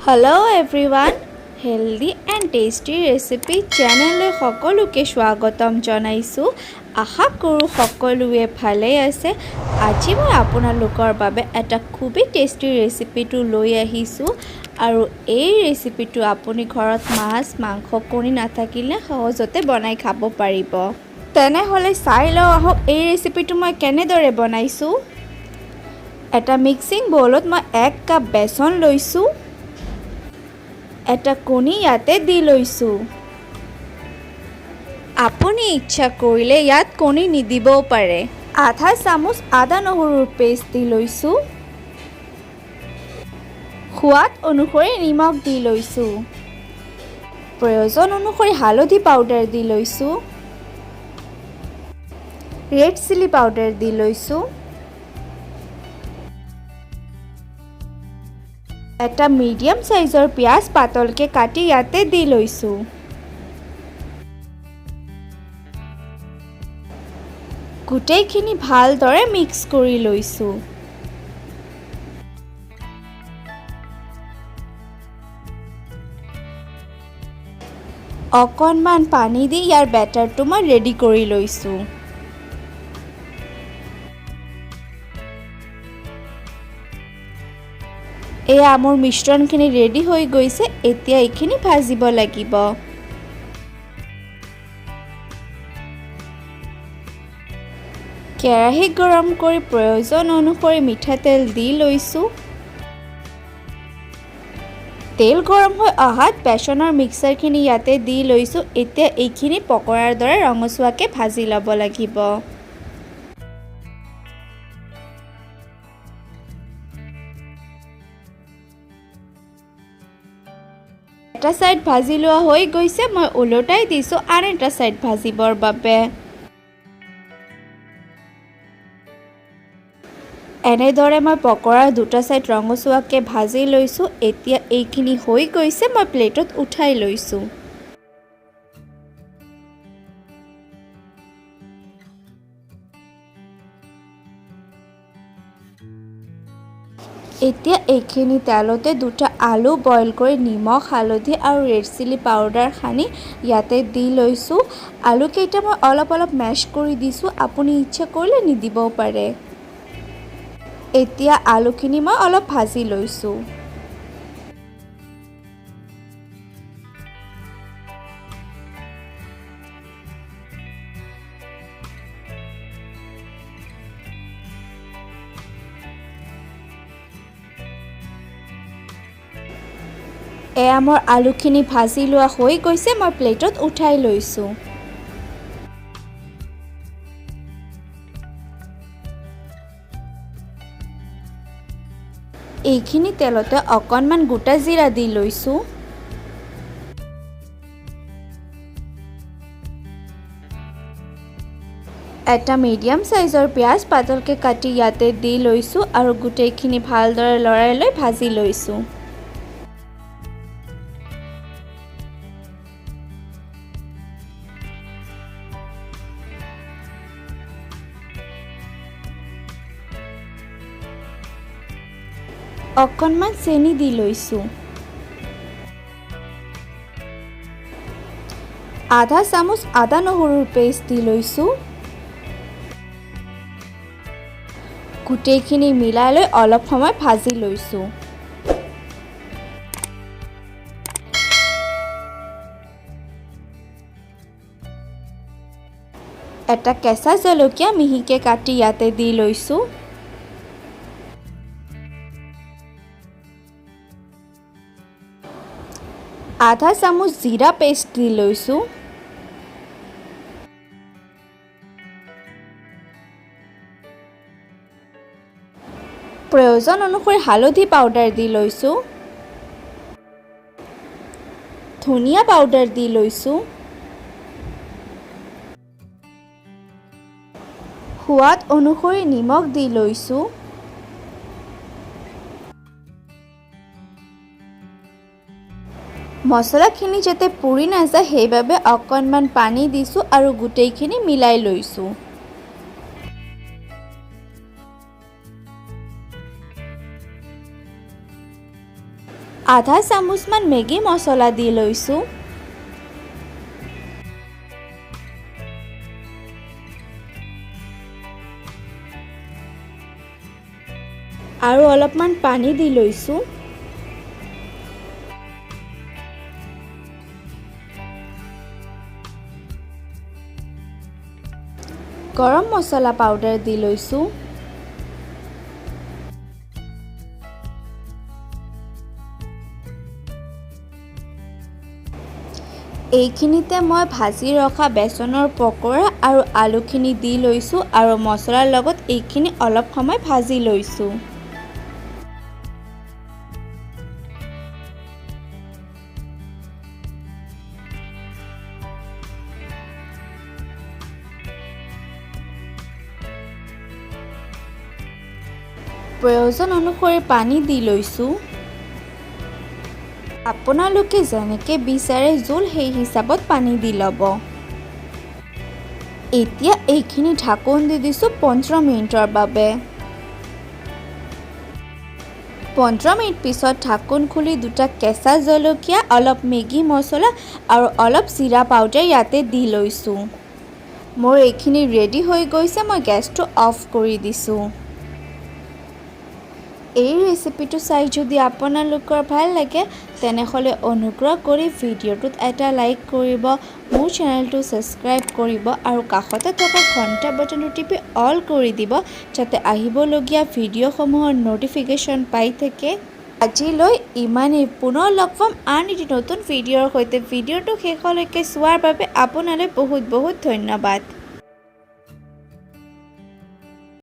Hello everyone, Healthy and Tasty Recipe চেনেললৈ সকলোকে স্বাগতম জনাইছোঁ। আশা কৰোঁ সকলোৱে ভালেই আছে। আজি মই আপোনালোকৰ বাবে এটা খুবেই টেষ্টি ৰেচিপিটো লৈ আহিছোঁ আৰু এই ৰেচিপিটো আপুনি ঘৰত মাছ, মাংস, কণী নাথাকিলে সহজতে বনাই খাব পাৰিব। তেনেহ'লে চাই লওঁ আহক এই ৰেচিপিটো মই কেনেদৰে বনাইছোঁ। এটা মিক্সিং বৌলত মই 1 কাপ বেচন লৈছোঁ। এটা কণী ইয়াতে দি লৈছোঁ। আপুনি ইচ্ছা কৰিলে ইয়াত কণী নিদিবও পাৰে। আধা চামুচ আদা নহৰুৰ পেষ্ট দি লৈছোঁ। সোৱাদ অনুসৰি নিমখ দি লৈছোঁ। প্ৰয়োজন অনুসৰি হালধি পাউডাৰ দি লৈছোঁ। ৰেড চিলি পাউডাৰ দি লৈছোঁ। এটা মিডিয়াম চাইজৰ পিঁয়াজ পাতলকৈ কাটি ইয়াতে দি লৈছোঁ। গোটেইখিনি ভালদৰে মিক্স কৰি লৈছোঁ। অকণমান পানী দি ইয়াৰ বেটাৰটো মই ৰেডি কৰি লৈছোঁ। এয়া মোৰ মিশ্ৰণখিনি ৰেডি হৈ গৈছে। এতিয়া এইখিনি ভাজিব লাগিব। কেৰাহী গৰম কৰি প্ৰয়োজন অনুসৰি মিঠাতেল দি লৈছোঁ। তেল গৰম হৈ অহাত বেচনৰ মিক্সাৰখিনি ইয়াতে দি লৈছোঁ। এতিয়া এইখিনি পকৰাৰ দৰে ৰঙচুৱাকৈ ভাজি ল'ব লাগিব। এটা ছাইড ভাজি লোৱা হৈ গৈছে। মই ওলোটাই দিছোঁ আন এটা ছাইড ভাজিবৰ বাবে। এনেদৰে মই পকৰাৰ দুটা ছাইড ৰঙচুৱাকৈ ভাজি লৈছোঁ। এতিয়া এইখিনি হৈ গৈছে, মই প্লেটত উঠাই লৈছোঁ। এতিয়া এইখিনি তেলতে দুটা আলু বইল কৰি নিমখ, হালধি আৰু ৰেড চিলি পাউডাৰ সানি ইয়াতে দি লৈছোঁ। আলুকেইটা মই অলপ অলপ মেছ কৰি দিছোঁ, আপুনি ইচ্ছা কৰিলে নিদিবও পাৰে। এতিয়া আলুখিনি মই অলপ ভাজি লৈছোঁ। এয়া মোৰ আলুখিনি ভাজি লোৱা হৈ গৈছে, মই প্লেটত উঠাই লৈছোঁ। এইখিনি তেলতে অকণমান গোটা জিৰা দি লৈছোঁ। এটা মিডিয়াম চাইজৰ পিঁয়াজ পাতলকৈ কাটি ইয়াতে দি লৈছোঁ আৰু গোটেইখিনি ভালদৰে লৰাই লৈ ভাজি লৈছোঁ। অকণমান চেনি দি লৈছোঁ। আধা চামুচ আদা নহৰুৰ পেষ্ট দি লৈছোঁ। গোটেইখিনি মিলাই লৈ অলপ সময় ভাজি লৈছোঁ। এটা কেঁচা জলকীয়া মিহিকৈ কাটি ইয়াতে দি লৈছোঁ। আধা চামুচ জিৰা পেষ্ট দি লৈছোঁ। প্ৰয়োজন অনুসৰি হালধি পাউডাৰ দি লৈছোঁ। ধনিয়া পাউডাৰ দি লৈছোঁ। সোৱাদ অনুসৰি নিমখ দি লৈছোঁ। মছলাখিনি যাতে পুৰি নাযায়, সেইবাবে অকণমান পানী দিছোঁ আৰু গোটেইখিনি মিলাই লৈছোঁ। আধা চামুচমান মেগী মছলা দি লৈছোঁ। আৰু অলপমান পানী দি লৈছোঁ। গৰম মছলা পাউডাৰ দি লৈছোঁ। এইখিনিতে মই ভাজি ৰখা বেচনৰ পকৰা আৰু আলুখিনি দি লৈছোঁ আৰু মছলাৰ লগত এইখিনি অলপ সময় ভাজি লৈছোঁ। প্ৰয়োজন অনুসৰি পানী দি লৈছোঁ। আপোনালোকে যেনেকৈ বিচাৰে জোল, সেই হিচাপত পানী দি ল'ব। এতিয়া এইখিনি ঢাকোন দি দিছোঁ 15 মিনিটৰ বাবে। 15 মিনিট পিছত ঢাকোন খুলি দুটা কেঁচা জলকীয়া, অলপ মেগী মছলা আৰু অলপ জিৰা পাউডাৰ ইয়াতে দি লৈছোঁ। মোৰ এইখিনি ৰেডি হৈ গৈছে। মই গেছটো অফ কৰি দিছোঁ। এই ৰেচিপিটো চাই যদি আপোনালোকৰ ভাল লাগে, তেনেহ'লে অনুগ্ৰহ কৰি ভিডিঅ'টোত এটা লাইক কৰিব, মোৰ চেনেলটো ছাবস্ক্ৰাইব কৰিব আৰু কাষতে থকা ঘণ্টা বাটনটো টিপি অল কৰি দিব, যাতে আহিবলগীয়া ভিডিঅ'সমূহৰ ন'টিফিকেশ্যন পাই থাকে। আজিলৈ ইমানেই। পুনৰ লগ পাম আন এটি নতুন ভিডিঅ'ৰ সৈতে। ভিডিঅ'টো শেষলৈকে চোৱাৰ বাবে আপোনালৈ বহুত বহুত ধন্যবাদ।